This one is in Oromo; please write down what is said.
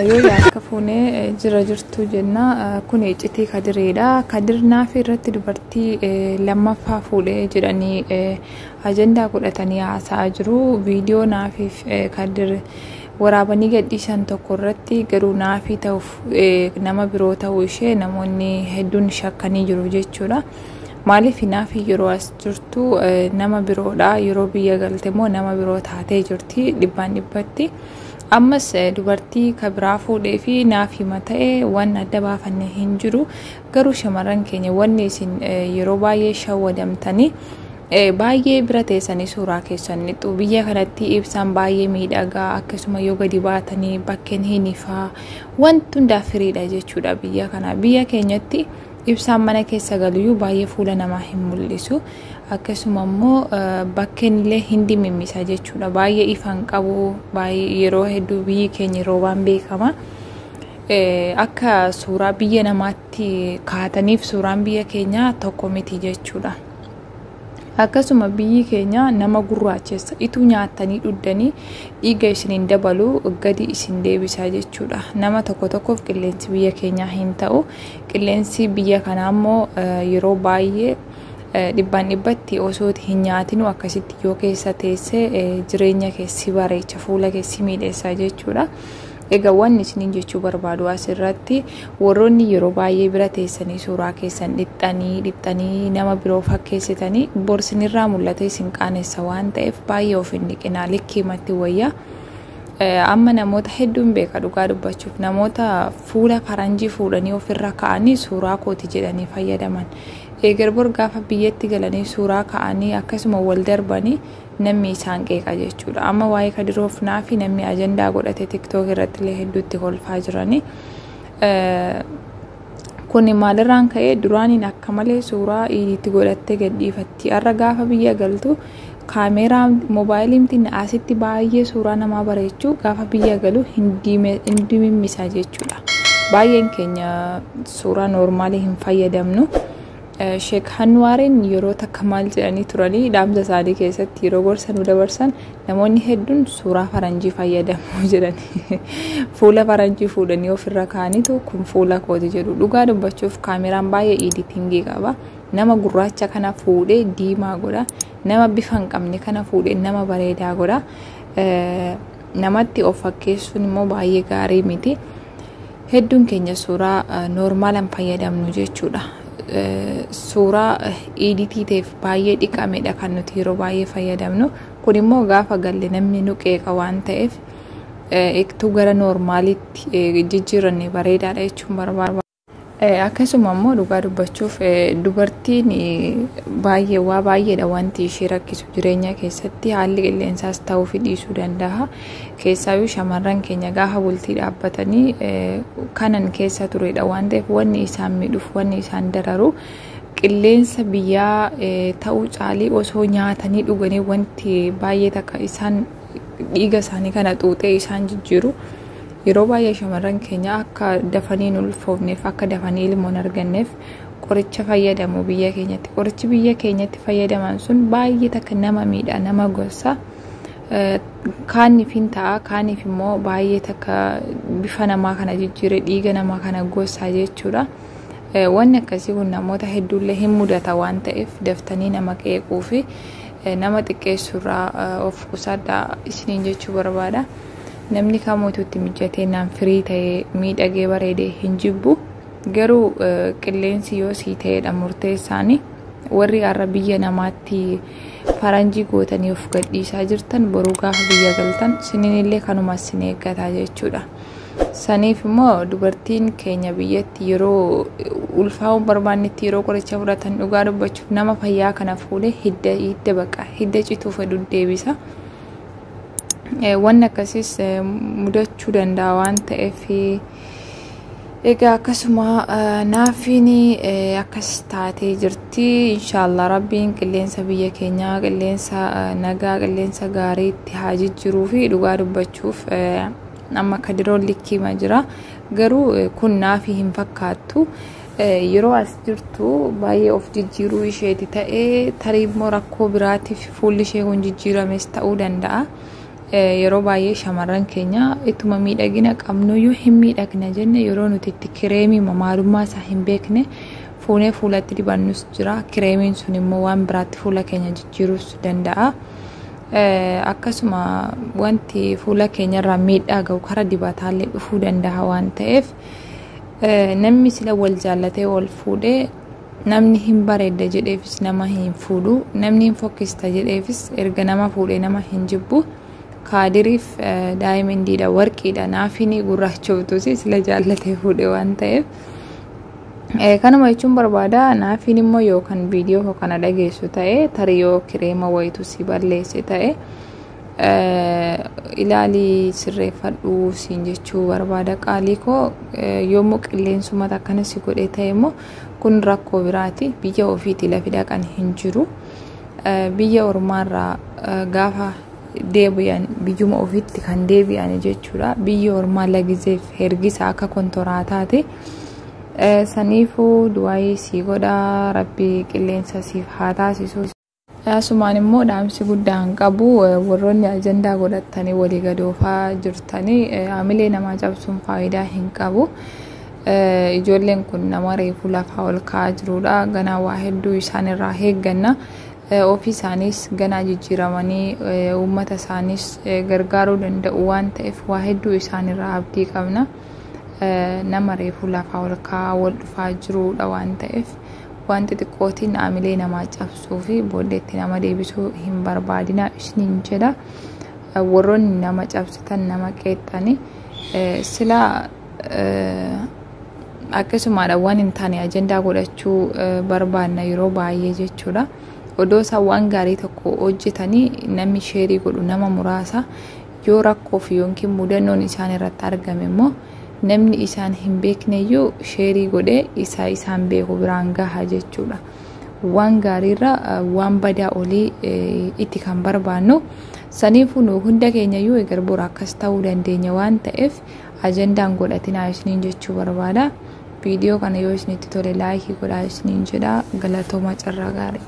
Yoo yaakka fuunee jira jirtu jenna. Kun iccitii Kadireedha. Kadir Naafii irratti dubartii lammaffaa fuudhee jedhanii ajandaa godhatanii haasa'aa jiru. Viidiyoo Naafiif Kadir waraabanii gadhiisan tokko irratti garuu Naafii ta'uuf nama biroo ta'uu ishee namoonni hedduun shakkanii jiru jechuudha. Maaliif Naafii yeroo as jirtu nama biroodha. Yeroo biyya galte immoo nama biroo taatee jirti dhibbaan dhibbatti. Ammas dubartii ka biraa fuudhee fi naaf hima ta'e waan adda baafanne hin jiru. Garuu shamarran keenya wanni isin yeroo baay'ee shawwadamtanii baay'ee bira teessanii suuraa keessan lixxu. Biyya kanatti ibsaan baay'ee miidhagaa, akkasuma yoo gadi baatanii bakkeen hin ifaa, wanti hundaa firiidha jechuudha biyya kana. Biyya keenyatti ibsaan mana keessa galuyyuu baay'ee fuula namaa hin mul'isu. Akkasuma immoo bakkeen illee hin dimimmisa jechuudha. Baay'ee ifa hin qabu. Baay'ee yeroo hedduu biyyi keenya roobaan beekama. Akka suuraa biyya namaatti kaataniif suuraan biyya keenyaa tokko miti jechuudha. Akkasuma biyyi keenya nama gurraachessa. Ituu nyaattanii dhuddanii dhiiga isiniin dabalu, gadi isin deebisa jechuudha. Nama tokko tokkoof qilleensi biyya keenyaa hin ta'u. Qilleensi biyya kanaa immoo yeroo baay'ee dhibbaan dhibbatti osoo hin nyaatinu akkasitti yoo keessa teesse jireenya keessi bareecha, fuula keessi miidheessa jechuudha. Egaa wanni isiniin jechuu barbaadu asirratti, warroonni yeroo baay'ee bira teessanii suuraa keessan dhixxanii dhixxanii nama biroo fakkeessitanii, borsinirraa mul'ate isin qaanessa waan ta'eef baay'ee of hin dhiqinaa, likkii matti wayyaa. Amma namoota hedduun beeka, dhugaa dubbachuuf, namoota fuula faranjii fuudhanii ofirra ka'anii suuraa kooti jedhanii fayyadaman. Eegar bor gaafa biyyatti galanii suuraa ka'anii akkasuma wal darbanii namni isaan qeeqa jechuudha. Amma waa'ee Kadiroof Naafi namni ajandaa godhate TikTok irratti illee hedduutti kolfaa jiranii. Kuni maalirraan ka'ee? Duraaniin akka malee suuraa iidiitti godhattee gadhiifatti. Har'a gaafa biyya galtu kaameeraa moobaayiliin asitti baay'ee suuraa namaa bareechuu, gaafa biyya galu hin dimimmisa jechuudha. Baay'een keenya suuraa noormaalii hin fayyadamnu. Sheek Hanwaariin yeroo takka maal jedhanii turanii? Dhaamsa isaanii keessatti yeroo gorsa nu dabarsan, namoonni hedduun suuraa faranjii fayyadamu jedhanii, fuula faranjii fuudhanii ofirra kaa'aniitu kun fuula kooti jedhu. Dhugaa dubbachuuf kaameraan baay'ee editingii qaba. Nama gurraacha kana fuudhee diimaa godha. Nama bifa hin qabne kana fuudhee nama bareedaa godha. Namatti of fakkeessuun immoo baay'ee gaarii miti. Hedduun keenya suuraa noormaalaan fayyadamnu jechuudha. Suuraa editii ta'eef baay'ee dhiqamedha kan nuti yeroo baay'ee fayyadamnu. Kun immoo gaafa galle namni nu qeeqa waan ta'eef eegtuu gara noormaalitti jijjiiranne bareedaadha jechuun barbaada. Akkasuma immoo dhugaa dubbachuuf dubartiin baay'ee waa baay'eedha wanti ishee rakkisu jireenya keessatti, haalli qilleensaas ta'uu fi dhiisuu danda'a. Keessaayyuu shamarran keenya gaafa bultii dhaabbatanii kanan keessa turedha waan ta'eef, wanni isaan miidhuuf, wanni isaan dararu qilleensa biyyaa ta'uu caalii osoo nyaatanii dhuganii wanti baay'ee takka isaan dhiiga isaanii kana xuuxee isaan jijjiiru. Yeroo baay'ee shamarran keenya akka dafanii hin ulfoofneef, akka dafanii ilmoo hin arganneef qoricha fayyadamu biyya keenyatti. Qorichi biyya keenyatti fayyadaman sun baay'ee takka nama miidha, nama gossa. Kaaniif hin ta'a, kaaniif immoo baay'ee takka bifa namaa kana jijjiire, dhiiga namaa kana gossa jechuudha. Wanni akkasii kun namoota hedduullee hin mudata waan ta'eef daftanii nama qeequu fi nama xiqqeessurraa of qusadhaa isiniin jechuu barbaada. Namni kamuutu itti mijatee naan firii ta'ee miidhagee bareedee hin jibbu. Garuu qilleensi yoo sii ta'edha murteessaani. Warri har'a biyya namaatti faranjii gootanii of gadhiisaa jirtan, boruu gaafa biyya galtan siniin kanuma sin eeggataa jechuudha. Saniif immoo dubartiin keenya biyyatti yeroo ulfaa'uun barbaannetti yeroo qoricha fudhatan, dhugaa dubbachuuf, nama fayyaa kana fuudhee hidda hidda baqa hidda cituu fedhu deebisa. Wanni akkasiis mudachuu danda'a waan ta'eef, egaa akkasuma Naafiin akkas taatee jirti. Inshaallah Rabbiin qilleensa biyya keenyaa qilleensa nagaa, qilleensa gaariitti haa jijjiiruu fi dhugaa dubbachuuf amma Kadiroon likkiima jira. Garuu kun Naafii hin fakkaattu. Yeroo as jirtu baay'ee of jijjiiruu isheeti ta'ee, tarii immoo rakkoo biraatiif fuulli ishee kun jijjiirames ta'uu danda'a. Yeroo baay'ee shamarran keenya ittuma miidhagina qabnuyyuu hin miidhagna jenne yeroo nuti itti kireemii maalummaa isaa hin beekne fuunee fuulatti dibannus jira. Kireemiin sun immoo waan biraatti fuula keenya jijjiiruus danda'a. Akkasuma wanti fuula keenyarraa miidhaa gahu karaa dibataallee dhufuu danda'a waan ta'eef, namni sila wal jaallatee wal fuudhee namni hin bareedda jedheefis nama hin fuudhu, namni hin fokkista jedheefis erga nama fuudhee nama hin jibbu. Kaadiriif daayimendiidha, warqiidha, naafiin gurraachoftus sila jaallatee fuudhe waan ta'eef. Kanuma jechuun barbaada. Naafiin immoo yookaan viidiyoo kana dhageessu ta'e, tarii yoo kireema wayitu si balleesse ta'e, ilaalii sirreeffadhu siin jechuu barbaada, qaalii koo. Yommuu qilleensumata akkana si godhe ta'e immoo kun rakkoo biraati. Biyya ofiitii lafi dhaqan hin jiru. Biyya ormaarraa gaafa deebi'an biyyuma ofiitti kan deebi'an jechuudha. Biyya ormaa lagizeef hergisa akka kontoraataati. Saniifuu du'aayii sii godha, Rabbi qilleensa siif haa taasisu. Asumaan immoo dhaamsi guddaan qabu, warroonni ajandaa godhatanii walii gadoofaa jirtanii, hamilee namaa cabsuun faayidaa hin qabu. Ijoolleen kun nama reefu lafaa ol ka'aa jirudha. Ganaa waa hedduu isaan irraa eegganna. Ofii isaaniis ganaa jijjiiramanii uummata isaaniis gargaaruu danda'u waan ta'eef waa hedduu isaan irraa abdii qabna. Nama reefu lafaa ol ka'aa wal dhufaa jirudha waan ta'eef, waan xixiqqootiin hamilee namaa cabsuu fi booddeetti nama deebisuu hin barbaadina isiniin jedha. Warroonni nama cabsitan, nama qeexxani, sila akkasumaadha waan hin taane ajandaa godhachuu barbaanna yeroo baay'ee jechuudha. Odoo isaan waan gaarii tokko hojjetanii namni sheerii godhu nama muraasa, yoo rakkoof yookiin mudannoon isaan irratti argame immoo namni isaan hin beekneyyuu sheerii godhee isa isaan beeku biraan gaha jechuudha. Waan gaariirra waan badaa olii itti kan barbaannu. Saniifuu nu hunda keenyayyuu egar bor akkas ta'uu dandeenya waan ta'eef ajandaan godhatinaa isiniin jechuu barbaada. Viidiyoo kana yoo isinitti tole laayikii godhaa isiniin jedha. Galatooma, carraa gaarii.